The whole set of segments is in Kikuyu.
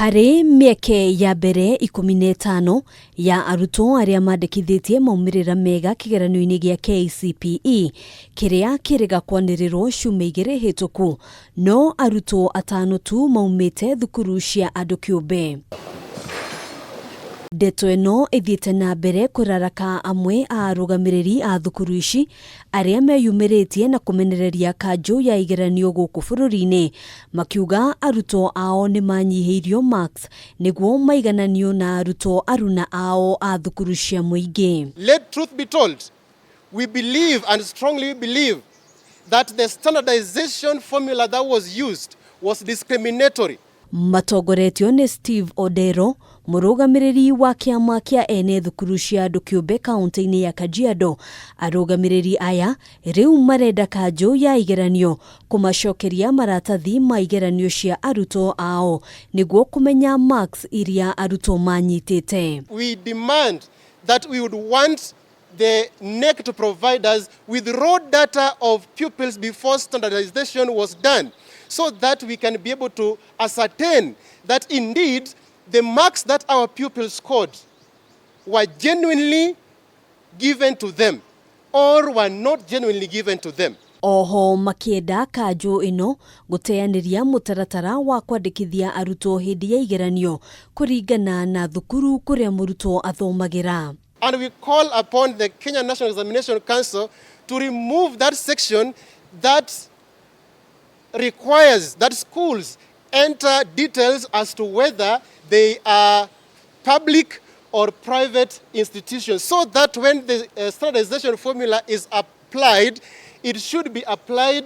Harĩ mĩeke ya mbere 15 ya arutwo arĩa mandĩkithĩtie maumĩrĩra mega kĩgeranio-inĩ gĩa KCPE kĩrĩa kĩrĩga kwanĩrĩrwo ciumia 2 hĩtũku, no arutwo 5 tu maumĩte thukuru cia andũ kĩũmbe. Ndeto ĩno ĩthiĩte na mbere kũraraka amwe a arũgamĩrĩri a thukuru ici arĩa meyumĩrĩtie na kũmenereria kanjũ ya igeranio gũkũ bũrũri-inĩ, makiuga arutwo ao nĩ manyihĩirio marks nĩguo maigananio na arutwo aruna ao a thukuru cia mũingĩ. Let truth be told, we believe and strongly believe that the standardization formula that was used was discriminatory. Matongoretio nĩ Steve Odero, mũrũgamĩrĩri wa kĩama kĩa ene thukuru cia andũ kĩũmbe kaunti-inĩ ya Kajiado. Arũgamĩrĩri aya rĩu marenda kanjũ ya igeranio kũmacokeria maratathi ma igeranio cia arutwo ao nĩguo kũmenya marks iria arutwo manyitĩte. We demand that we would want the KNEC to provide us with raw data of pupils before standardization was done, so that we can be able to ascertain that indeed the marks that our pupils scored were genuinely given to them or were not genuinely given to them. Oho makĩenda kanjũ ĩno gũteanĩria mũtaratara wa kwandĩkithia arutwo hĩndĩ ya igeranio kũringana na thukuru kũrĩa mũrutwo athomagĩra. And we call upon the Kenya National Examination Council to remove that section that requires that schools enter details as to whether they are public or private institutions, so that when the standardization formula is applied, it should be applied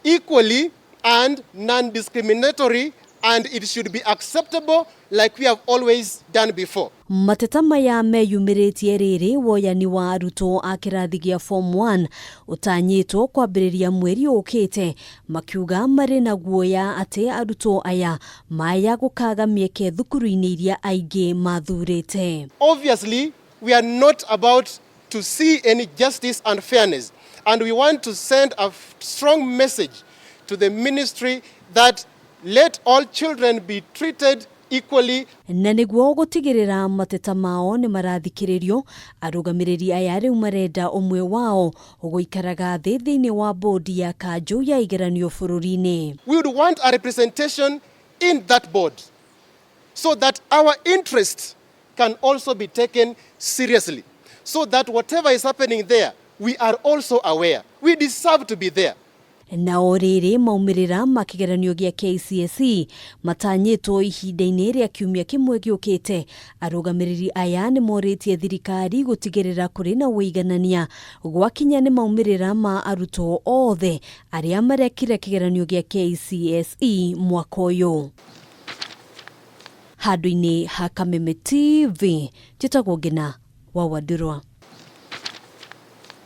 equally and non-discriminatory, and it should be acceptable like we have always done before. Mateta maya meyumĩrĩtie rĩrĩ woyani wa arutwo a kĩrathi gĩa Form 1 ũtanyĩtwo kwambĩrĩria mweri ũkĩte, makiuga marĩ na guoya atĩ arutwo aya maya gũkaga mĩeke thukuru-inĩ iria aingĩ mathurĩte. Obviously, we are not about to see any justice and fairness, and we want to send a strong message to the ministry that let all children be treated equally. Na nĩguo gũtigĩrĩra mateta mao nĩ marathikĩrĩrio, arũgamĩrĩri aya rĩu marenda ũmwe wao gũikaraga thĩ thĩinĩ wa bodi ya kanjũ ya igeranio bũrũri-inĩ. We would want a representation in that board so that our interests can also be taken seriously, so that whatever is happening there, we are also aware. We deserve to be there. Na o rĩrĩ maumĩrĩra ma kĩgeranio gĩa KCSE matanyĩtwo ihinda-inĩ rĩa kiumia kĩmwe gĩũkĩte, arũgamĩrĩri aya nĩ morĩtie thirikari gũtigĩrĩra kũrĩ na ũiganania gwakinya nĩ maumĩrĩra ma arutwo othe arĩa marekire kĩgeranio gĩa KCSE mwaka ũyũ. Handũ-inĩ ha Kameme TV, njĩtagwo Ngina wa Wandurwa.